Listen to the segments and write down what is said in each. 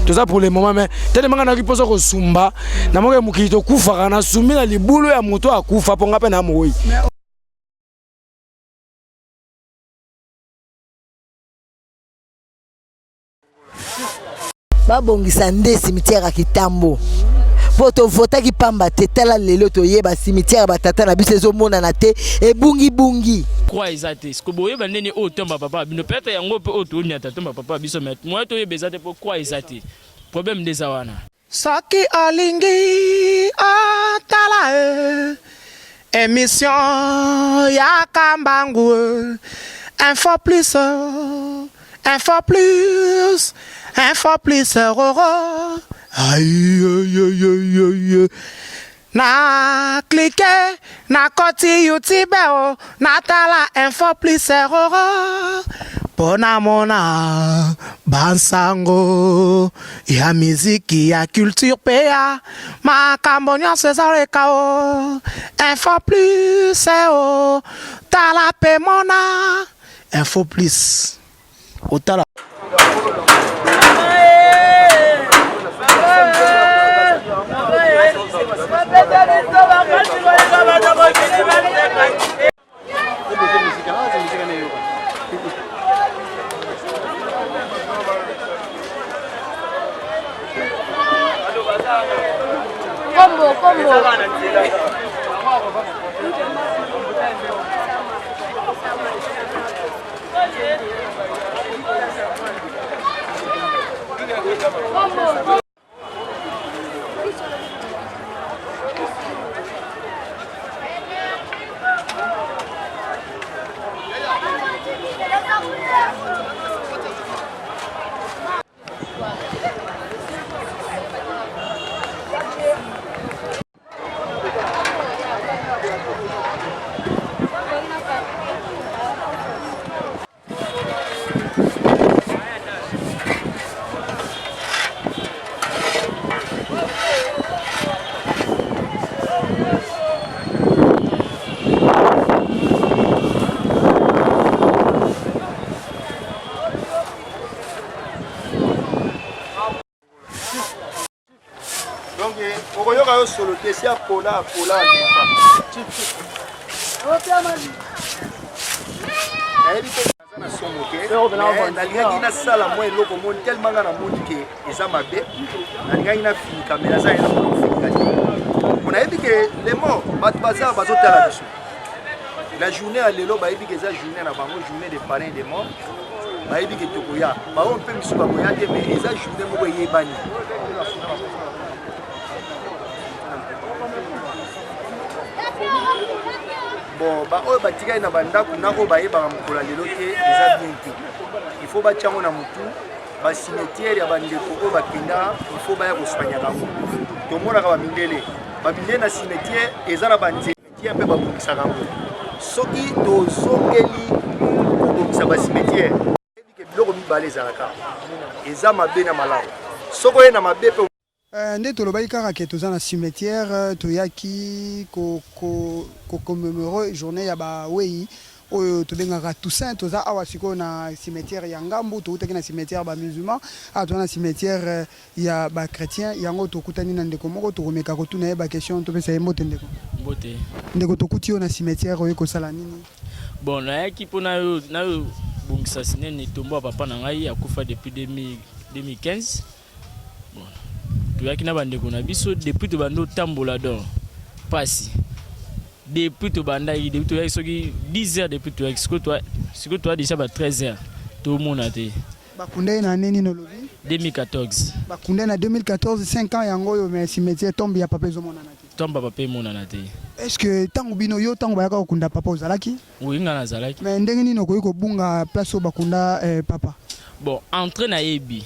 Toza pour le moment mais tellement nga nayoki mposa kosumba namoki mokili tokufaka nasumbi na libulu ya moto akufa mpo nga mpe na moyi. Babongisa nde cimetière ya Kitambo mpo tovotaki pamba te. Tala lelo toyeba cimetière ya batata na biso ezomonana te, ebungibungi. Croix eza te siko boyeba ndeni oyo tomba papa bino peut-être yango mpe oyo toniata tomba papa biso mais moyen toyeba eza te mpo croix eza te, problème nde eza wana. Soki olingi otala e emission ya Kambangu e Info plus Info plus Info plus roro aïe na clique na koti YouTube o natala Info plus roro mpo namona bansango ya miziki ya culture mpe ya makambo nyonso ezaleka o Info plus o tala mpe mona Info plus otala. Kombo, kombo. Donc okoyoka yo solo te si apola apola alemba. Nayebi te naza na somo te, mais nalingaki nasala mwa eloko moni tellement nga namoni ke eza mabe, nalingaki nafinika mais naza eloko na kofinika te. Po nayebi ke le mort bato baza bazotala biso la journée ya lelo, bayebi ke eza journée na bango, journée de parrain de mort, bayebi ke tokoya, bango mpe misu bakoya te, mais eza journée moko eyebani. Bon, baoyo batikali na bandako na oyo bayebaka mokolo ya lelo te, eza bien te. Il faut batia yango na motu, bacimetière ya bandeko oyo bakenda, il faut baya kosoignaka yango. Tomonaka bamindele, bamindele na cimetière eza na banzete mpe babongisaka yango. Soki tozongeli kobongisa bacimetière, ke biloko mibale ezalaka, eza mabe na malamu. Soki oye na mabe mpe Nde tolobaki kaka ke toza na cimetière, toyaki ko ko ko commemorer journée ya ba weyi oyo tobengaka Toussaint. Toza awa sikoyo na cimetière ya Ngambu, towutaki na cimetière ba musulmans, awa toza na cimetière ya ba chretiens. Yango tokutani na ndeko moko, tokomeka kotuna ye ba questions. Topesa ye mbote ndeko. Mbote. Ndeko, tokuti yo na cimetière, oye kosala nini? Bon, nayaki mpo nayo nayo bongisa nini tombo ya papa na ngai akufa depuis 2015. Bon, toyaki na bandeko na biso depuis tobandi otambola donc pasi depuis tobandaki, depuis toyaki soki 10 heures, depuis toyaki sikoyo toya déjà ba 13 heures, tomona te. Bakunda ye na année nini olobi? 2014. Bakunda ye na 2014, 5 ans yango oyo, mais cimetière, tombe ya papa ezomonana te. Tombe ya papa emonana te. Est-ce que ntango bino yo ntango bayaka kokunda papa ozalaki? Oui, nga nazalaki. Mais ndenge nini okoki kobunga place oyo bakunda papa? Bon, entrée nayebi,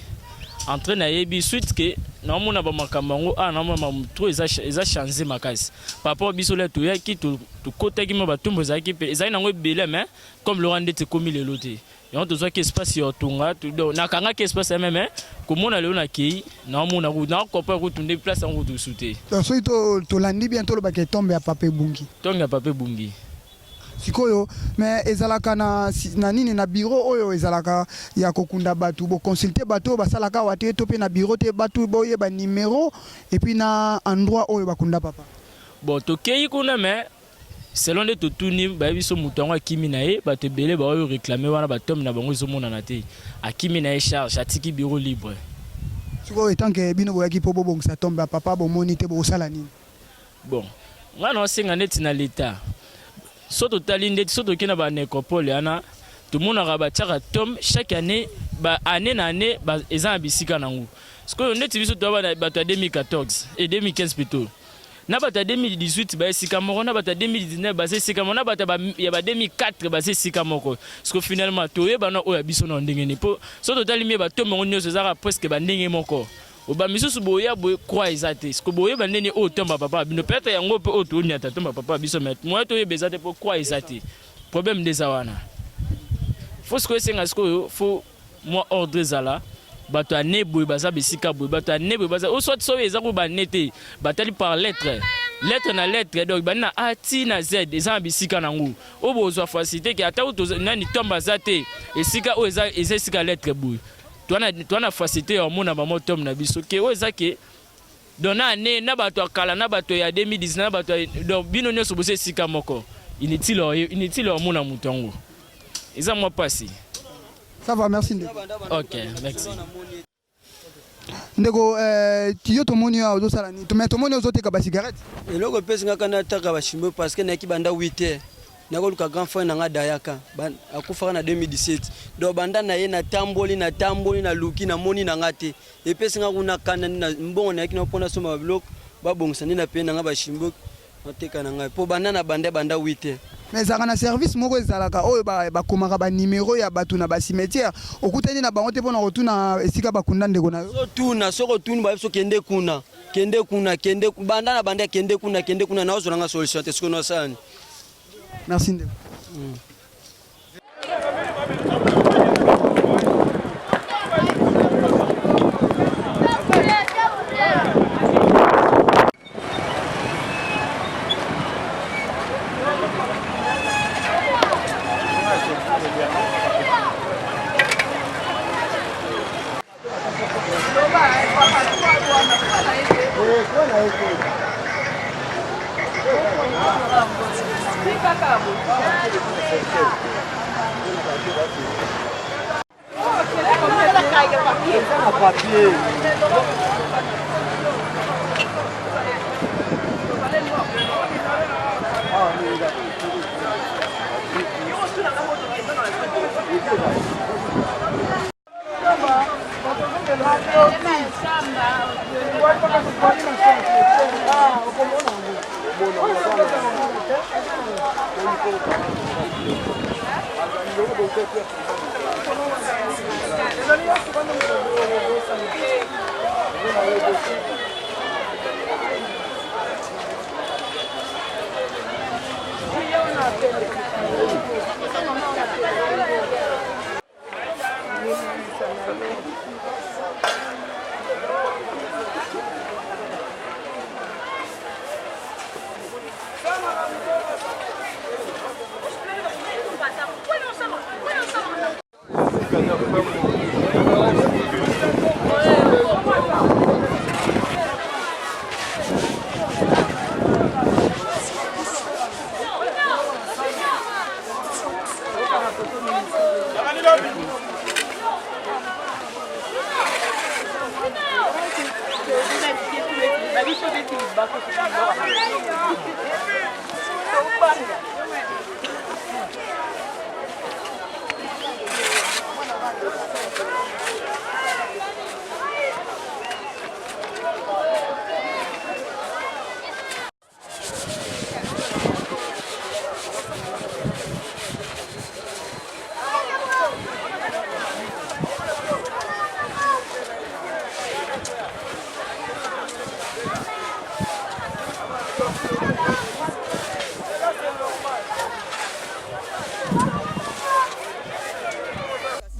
entrée nayebi, suite ke naomona bamakambo yango awa, naomona makambo trop eza eza change makasi par rapport biso le toyaki tokotaki ma batumbu ezalaki mpe ezalaki nango ebele, mais comme loka ndeti ekomi lelo te, yango tozwaki espace ya kotonga. Donc nakangaki espace ya meme komona lelo nakei naomona nakokomprendre kutu nde place yango kutu su te. Donc soki tolandi bien, tolobaka tombe ya papa ebungi. Tombe ya papa ebungi. Sikoyo mais ezalaka na na nini na bureau oyo ezalaka ya kokunda batu bo consulter batu oyo basalaka awa te to pe na bureau te batu boyeba numero et puis na endroit oyo bakunda papa. Bon tokeyi kuna mais selon nde totuni bayebi biso moto yango akimi na ye bato ebele baoyo reclamer wana ba tombe na bango ezomonana te akimi na ye charge atiki bureau libre. Sikoyo etant que bino boyaki po bobongisa tombe ya papa bomoni te bokosala nini? Bon nga nao senga neti na l'etat so totali ndeti so toke na ba necropole wana tomonaka batiaka tombe chaque annee ba annee na annee ba eza na bisika nango sikoyo ndeti biso toa bato ya 2014 et 2015 plutôt na bato ya 2018 ba esika moko na bato ya 2019 baza esika moko na bato ya ba 2004 baza esika moko siko finalement toyeba na oyo ya biso na ndenge nini mpo so totali mie batombe yango nyonso ezaka presque bandenge moko Ba misusu boya boye croix eza te siko boyeba ndeni oyo tomba papa bino peut-être yango pe oyo toniata tomba papa biso mais moyen toyeba eza te po croix eza te problème nde eza wana faut sikoyo esenga sikoyo faut mwa ordre ezala bato ya ne boye baza bisika boye bato ya ne boye baza o soit soki eza ko ba ne te batali par lettre lettre na lettre donc bandi na a ti na z eza na bisika nango oyo bozwa facilité ke ata nani tomba aza te esika oyo eza eza esika lettre boye Toa na facilité ya komona ba motom na biso ke oyo eza ke donc na année na bato ya kala na bato ya 2019 na bato ya donc bino nyonso boza esika moko inutile inutile omona moto yango eza mwa pasi. Ça va, merci ndeko. Ok, merci. Ndeko eh, yo tomoni awa ozosala nini? Mais tomoni ozoteka ba cigarette. Eloko epesi nga kanda nataka ba chimio parce que nayaki banda 8 heures nakoluka grand frère na nga dayaka akufaka na 2017 donc banda na ye natamboli natamboli naluki namoni na nga te epesi nga kuna kanda mbongo nayaki na mpo nasomba babiloko babongisa nde na peye na nga bashimbo nateka na ngai mpo banda na banda banda 8 heures. Mais ezalaka na service moko ezalaka oyo bakomaka ba numero ya bato na ba cimetière okutani na bango te mpo na kotuna esika bakunda ndeko na yo? Ozotuna soki otuni bayebi so kende kuna kende kuna kende banda na banda kende kuna kende kuna naozwa nanga solution te sikoyo nasala nini? Merci ndeko.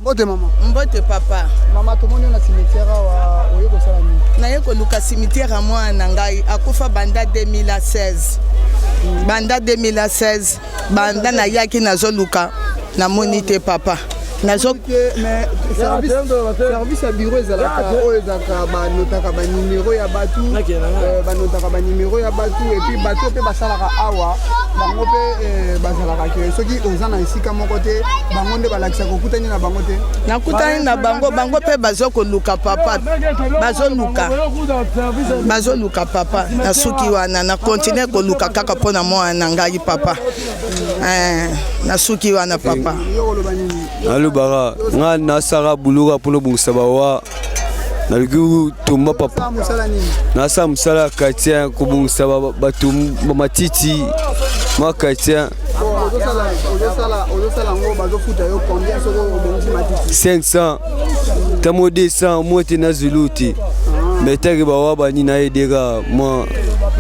Mbote mama. Mbote papa. Mama tomoni yo na cimetière awa oye kosala nini? Naye koluka cimetière ya mwana na ngai akufa banda 2016. Banda 2016 banda nayaki nazoluka namoni te papa. Nazo mais service ya bureau ezalaka oyo ezalaka banotaka banimero ya bato, banotaka banimero ya bato, et puis bato mpe basalaka awa, bango mpe bazalaka ke soki oza na esika moko te, bango nde balakisaka. Okutani na bango te? Nakutani na bango, bango mpe bazo koluka papa, bazoluka, bazoluka papa. Nasuki wana, na continue koluka kaka mpo na mwana na ngai papa. Nasuki wana papa. Nalobaka nga nasala buluka mpona obongisa bawa, naluki tumba papa. Nasala mosala ya quartier, kobongisa bato bamatiti mwa quartier. Ozosala yango, bazofuta yo combien soki obongisi matiti? 500 tamo 200 mwa te, nazulu te, mais taki bawa bani nayedeka mwa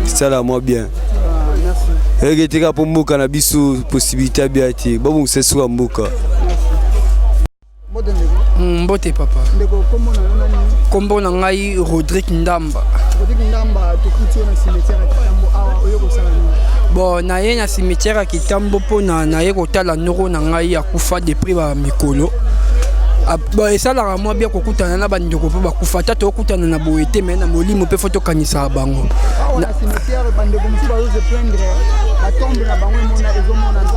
sala mwa bien eke teka mpo mboka na biso possibilité abia te, babongisa suka mboka. Mbote papa. Ndeko, kombo na yo nani? Kombo na ngai Rodrigue Ndamba. Rodrigue Ndamba, tokuti yo na cimetière ya Kitambo awa, oyo kosala nini? Bon, naye na cimetière ya Kitambo mpona naye kotala noko na ngai akufa depuis bamikolo. Bon, esalaka mwa bien kokutana na bandeko mpo bakufa, ata tokutana na boye te, mais na molimo mpe faut tokanisaka bango. Awa na cimetière, bandeko mosusu bazose plaindre, batombe na bango ezomonana te,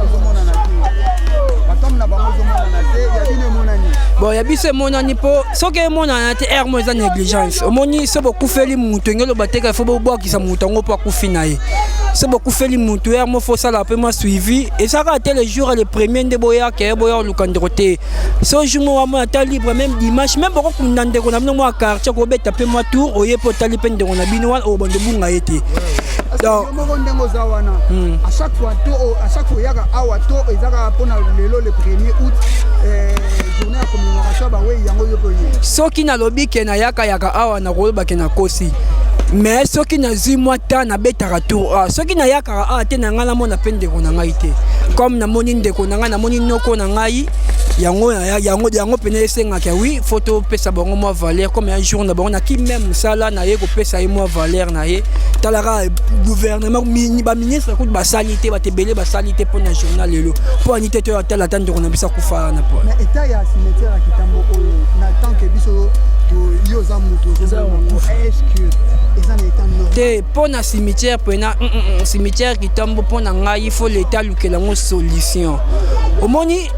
batombe na bango ezomonana te. Ya bino emonani? Bon, ya biso emonani, mpo soki emonana te, ere mo eza négligence. Omoni, so bokufeli motu, enge eloba teka faut bobwakisa motu yango mpo akufi na ye. So bokufeli motu, ere mo faut osala mpe mwa suivi. Ezalaka te le jour le premier nde boyaka ye, boya koluka ndeko te. So jour mo wamona ata libre, même dimanche même, bokokunda ndeko na bino mwa quartier, kobeta mpe mwa tour, oye mpe otali mpe ndeko na bino wana, obanda obunga ye te. Donc moko ndenge oza wana, à chaque fois to à chaque fois oyaka awa to eza kaka mpona lelo le 1er août, journée ya commémoration ya bawei yango, yo mpe oye? Soki nalobi ke nayakayaka awa, nakoloba ke nakosi, mais soki nazwi mwa temps, nabetaka tour awa. Soki nayakaka awa te, na ngai namona mpe ndeko na ngai te. Comme namoni ndeko na ngai, namoni noko na ngai, yango yango yango pene esengaka. Oui, faut topesa bango mwa valeur comme un jour na bango. Naki même mosala naye kopesa ye mwa valeur na ye. Talaka gouvernement, baministre kutu basali te, bato ebele basali te mpo na journal lelo, mpo ani te toyo atala ata ndeko na biso akufa wana po. Mais état ya cimetière ya Kitambo oyo, na tant que biso yo oza moto, est-ce que eza na état normal? Te, mpo na cimetière mpena, cimetière Kitambo, mpo na ngai faut leta alukela yango solution. Omoni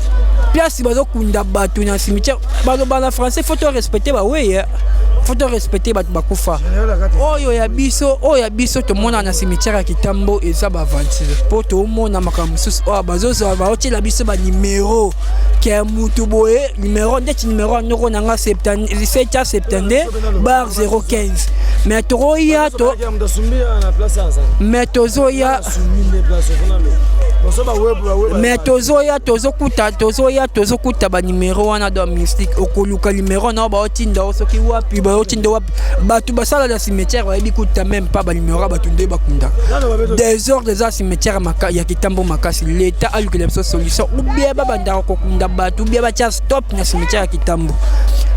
place bazokunda bato na cimetière, baloba na français, faut to respecte baweye, faut to respecte bato bakufa. Oyo ya biso, oyo ya biso tomona na cimetière ya Kitambo eza baaventure, mpo tomona makambo mosusu oyo bazozwa, baotiela biso banimero ke mutu boye, numero ndeti numero ya noko na nga 772/015, mais tokoya to mais tozoya mais tozoya, tozokuta, tozoya, tozokuta banimero wana. Donc mystique, okoluka numero na baotinda o soki wapi, baotinda wapi. Bato basala na cimetière bayebi kuta même pas banimero ya bato nde bakunda. Désordre eza cimetière ya Kitambo makasi. Leta alukela biso solution, ou bien babandaka kokunda bato, ou bien batia stop na cimetière ya Kitambo.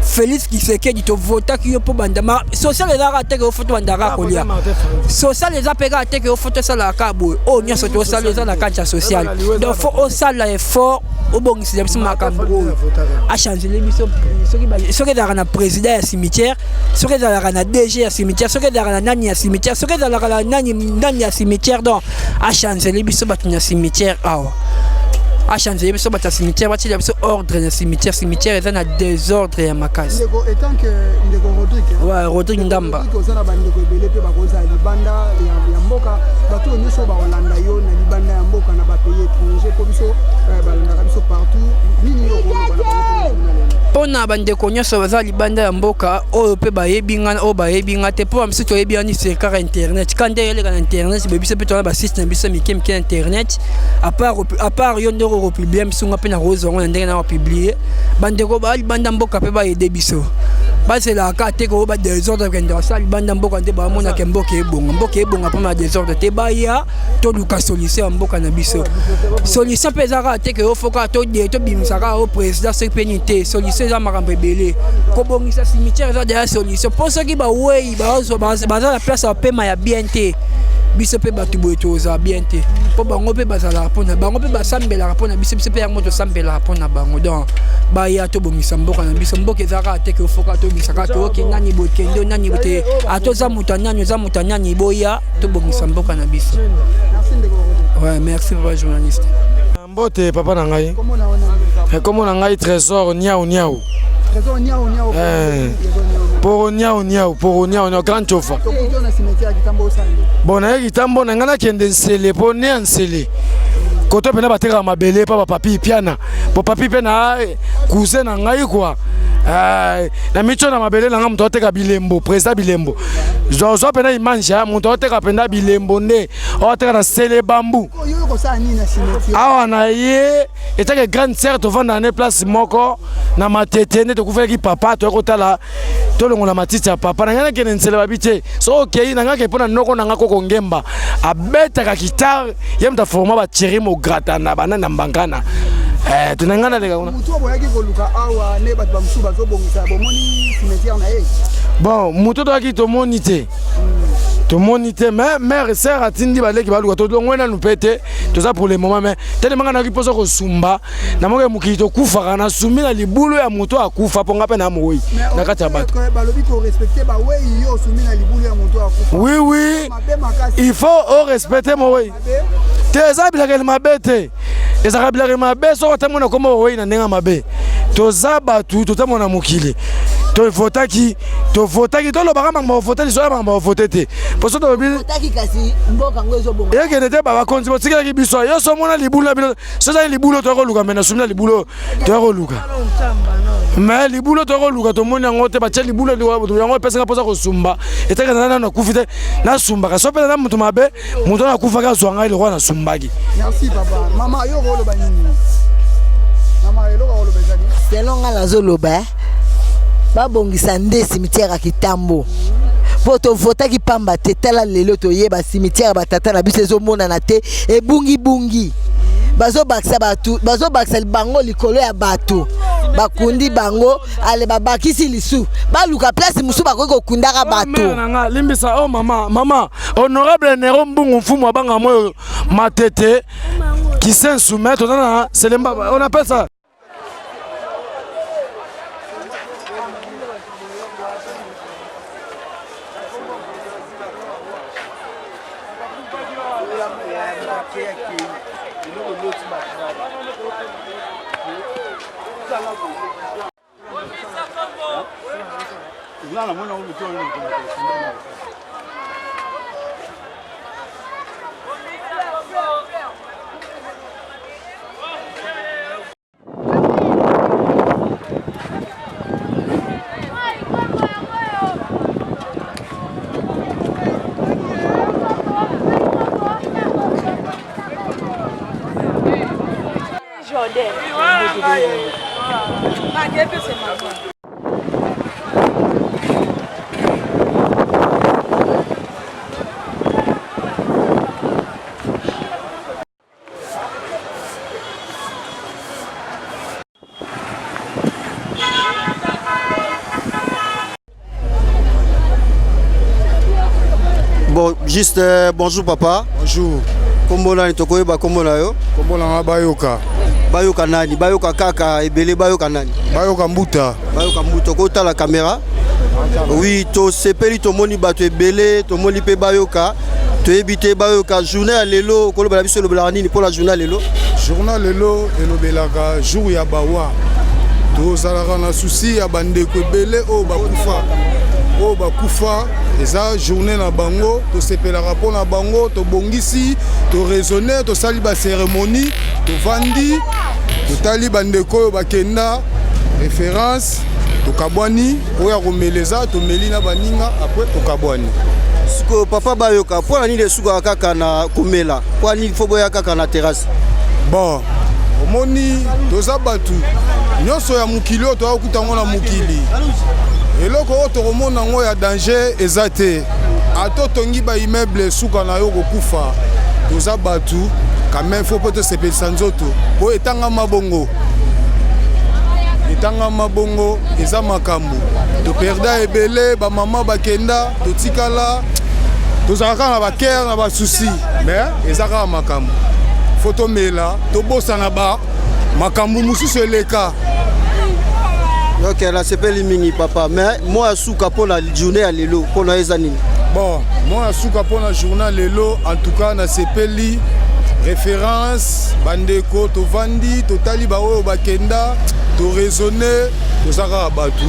Félix Tshisekedi, tovotaki yo mpo bandama social ezalaka teke yo faut tobandaka kolia. Social eza mpe kaka teke yo faut tosalaka kaka boye. Oyo nyonso tosala eza na kati ya social, donc faut osala effort, obongisela biso makambo oyo, achangele biso. Soki ezalaka na président ya cimetière, soki ezalaka na DG ya cimetière, soki ezalaka na nani ya cimetière, soki ezalaka na nani nani ya cimetière, donc achangele biso bato na cimetière awa, achangele biso bato ya cimetière, batiela biso ordre na cimetière. Cimetière eza na désordre ya makasi. Ndeko, étant que ndeko Rodrigue. Ouais, Rodrigue Ndamba. Oza na bandeko ebele mpe bakozala libanda ya mboka, bato oyo nyonso bakolanda yo na libanda ya mboka, na bapays étranger, mpo biso balandaka biso partout, nini yo okoloba na bango? Mpo na bandeko nyonso baza libanda ya mboka, oyo mpe bayebi nga, oyo bayebi nga te, mpo bamisu toyebi yani sur kaka internet, ka nde eleka na internet boye. Biso mpe toza basite na biso mike mike na internet. À part yo ndenge okopublie biso, nga mpe nakozwa yango na ndenge na kopublie. Bandeko baa libanda mboka mpe bayede biso. Bazelaka kaka te koyo ba desordre kende basala libanda mboka nde bamonaka mboka ebonga. Mboka ebonga mpona desordre te, baya toluka solution ya mboka na biso. Solution mpe eza kaka te ke ofo kaka tobimisa kaka o président soki mpe nini te. Solution eza makambo ebele. Kobongisa cimetière eza deja solution, mpo soki bawei baza na place ya pema ya bien te, biso mpe bato boye tozala bien te, mpo bango mpe bazalaka mpona bango mpe basambelaka mpona biso, biso mpe yango tosambelaka mpona bango. Donc baya tobongisa mboka na biso. Mboka eza kaka te ke ofoka tobongisa kaka toyoki nani boye kende nani boye te, ata oza moto ya nani, oza moto ya nani, boya tobongisa mboka na biso. Ouais, merci papa journaliste. Mbote papa na ngai. Kombo na ngai Trésor Niau Niau. Trésor Niau Niau. Eh. Poro Niau Niau, Poro Niau Niau grand chofa. Bon na kitambo na ngai nakende nsele po ne ya nsele. Koto pena batekaka mabele pa ba papi piana. Po papi pe na cousin na ngai quoi. Eh, na micho na mabele na ngai moto ateka bilembo, président bilembo. Zwa zwa pena image ya moto ateka pena bilembo nde. Ateka na sele bambu. Awa na ye etake grande sœur, tovanda na place moko na matete nde tokufelaki papa, toyaki kotala tolongola matiti ya papa na ngai. Nakende nsele babi te, soki okei na ngai ke mpo na noko na ngai koko ngemba abetaka guitare, ye moto aforma ba Thierry Mograta na banani na mbankana. Eh, tuna ngai naleka kuna. Moto boyaki koluka awa nde bato bamosusu bazobongisa, bomoni cimetière na ye? Bon, moto toyaki tomoni te, tomoni te, mais mère sœur atindi baleki baluka. Tolongwe nanu mpe te, toza pour le moment, mais telema ngai nayoki mposa kosumba. Namoki mokili tokufaka, nasumbi na libulu ya moto akufa, mpo ngai mpe na mowei na kati ya bato. Balobi korespecte bawei, yo osumbi na libulu ya moto akufa? Oui, oui, il faut orespecte mowei te. Eza bilakeli mabe te, ezalaka bilakeli mabe soki otambo na kombo bawei na ndenge ya mabe. Toza bato totambo na mokili, tovotaki, tovotaki, tolobaka makambo bavote liso ya makambo bavote te, po so tolobi ekende te. Bakonzi botikelaki biso, yo so omona libulu na bino, so ezali libulu toya koluka, me nasumi na libulu toya koluka, me libulu toya koluka tomoni yango te. Batie libulu yango epesaka mposa kosumba, etaka na nano nakufi te, nasumbaka so mpe na moto mabe, moto wana akufaki azwa ngai lokola nasumbaki. Merci papa. Mama, yo koloba nini? Mama, eloko koloba ezali? Selon ngai nazoloba, babongisa nde cimetière ya Kitambo, mpo tovotaki pamba te. Tala lelo toyeba cimetière ya batata na biso ezomonana te, ebungibungi. Bazobakisa bato, bazobakisa bango likolo ya bato bakundi bango, ale babakisi lisu, baluka place mosusu bakoki kokundaka bato. Na nga limbisa o oh, mama, mama honorable Nero Mbungu Mfumu abanga moyo matete kisensu, mais toza na Selemba, on appelle ça. Jordan. Bon, juste bonjour papa. Bonjour. Kombo nani, tokoyeba kombo na yo? Kombo na nga Bayoka. Bayoka nani? Bayoka kaka ebele, bayoka nani? Bayoka Mbuta. Bayoka Mbuta, okotala caméra. Oui, tosepeli, tomoni bato ebele, tomoni mpe bayoka. Toyebi te bayoka journée ya lelo kolobela biso elobelaka nini mpo na journée ya lelo? Journée lelo elobelaka jour ya bawa. Tozalaka na souci ya bandeko ebele oyo bakufa, oyo bakufa, eza journée na bango, tosepelaka mpo na bango, tobongisi, toraisonne, tosali bacérémonie, tovandi, totali bandeko oyo bakenda, référence, tokabwani, oyo akomela eza, tomeli na baninga, après tokabwani. Sikoyo papa bayoka, mpo na nini esukaka kaka na komela? Mpo nini fo boya kaka na terrasse? Bon, omoni, toza bato nyonso ya mokili oyo toyakokuta yango na mokili. Eloko oyo tokomona yango ya danger eza te. Ata otongi ba immeuble suka na yo kokufa. Toza batu quand même faut mpe tosepelisa nzoto mpo etangama bongo. Etangama bongo eza makambo. Toperda ebele ba mama bakenda totikala tozalaka kaka na ba cœur na ba soucis mais eza kaka makambo. Faut tomela tobosana ba makambo mosusu eleka. Ok, nasepeli mingi papa, mais mot ya suka mpona journée ya lelo mpona eza nini? Bon, mot ya suka mpona journée ya lelo, en tout cas nasepeli référence bandeko tovandi totali baoyo bakenda toraisonne toza kaka bato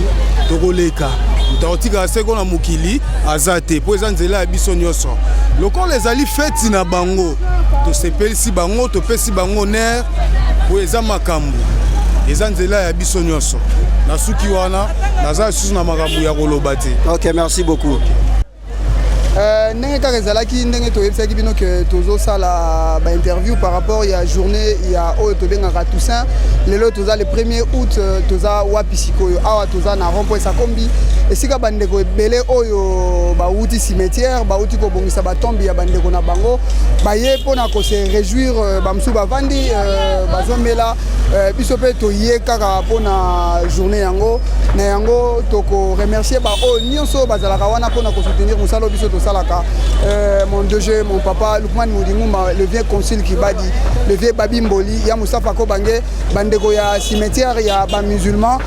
tokoleka moto akotikala seko na mokili aza te mpo eza nzela ya biso nyonso lokola ezali feti na bango tosepelisi bango topesi bango honneur mpo eza makambo eza nzela ya biso nyonso nasuki wana naza lisusu na makambo ya koloba te. Ok, merci beaucoup. Ndenge kaka ezalaki ndenge toyebisaki bino ke tozosala bainterview par rapport ya journée ya oyo tobengaka Toussaint. Lelo toza le 1er août, toza wapi sikoyo? Awa toza na rond point Sakombi, esika bandeko ebele oyo bauti cimetière, bauti kobongisa batombe ya bandeko na bango, baye mpona kose réjouir. Bamosusu bavandi bazomela, biso mpe toye kaka mpona journée yango. Na yango tokoremercier baoyo nyonso bazalaka wana mpona kosoutenir mosala oyo biso tosalaka. Mon DG, mon papa Lukman Modingumba, le vieux consul Kibadi, le vieux Babi Mboli ya Mustafa Kobange. Bandeko ya cimetière ya bamusulman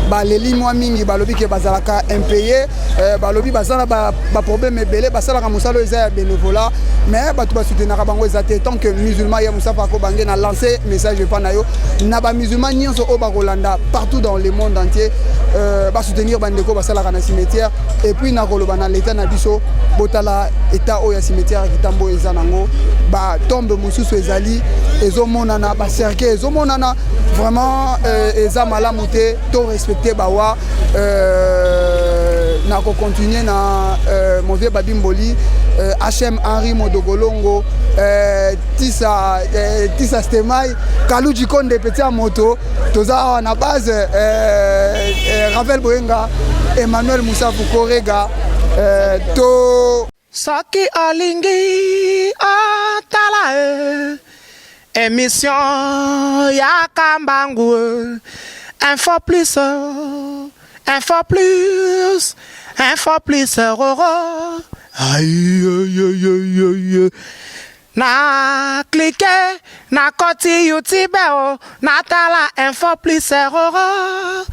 baleli mwa mingi, balobi ke bazalaka impayé, balobi baza na baproblème ebele, basalaka mosala oyo eza ya bénévolat, mais bato basoutenaka bango eza te. Tant que musulman ya Mustafa Kobange, na lancé message epa na yo na bamusulman nyonso oyo bakolanda partout dans le monde entier, basoutenir bandeko basalaka na cimetière. Et puis nakoloba na l'état na biso, botala état oyo ya cimetière ya Kitambo eza nango, batombe mosusu ezali ezomonana, bacercueil ezomonana, vraiment eza malamu te. To respecte bawa. Nakocontinue na mon vieux Babi Mboli, HM Henri Modogolongo, Tisa, Tisa Stemai Kaluji Konde, petit ya moto. Toza awa na base, Ravel Boyenga, Emmanuel Musafu Korega, to Soki olingi otala e émission ya Kambangu, Info Plus, Info Plus, Info Plus roro. Aïe, aïe, aïe, aïe. Na clique nakoti YouTube o natala Info Plus roro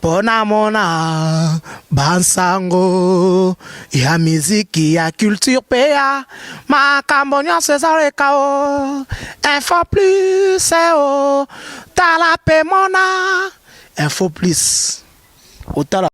mpo namona bansango ya miziki, ya culture mpe ya makambo nyonso ezaleka o Info Plus o tala mpe mona Info Plus otala.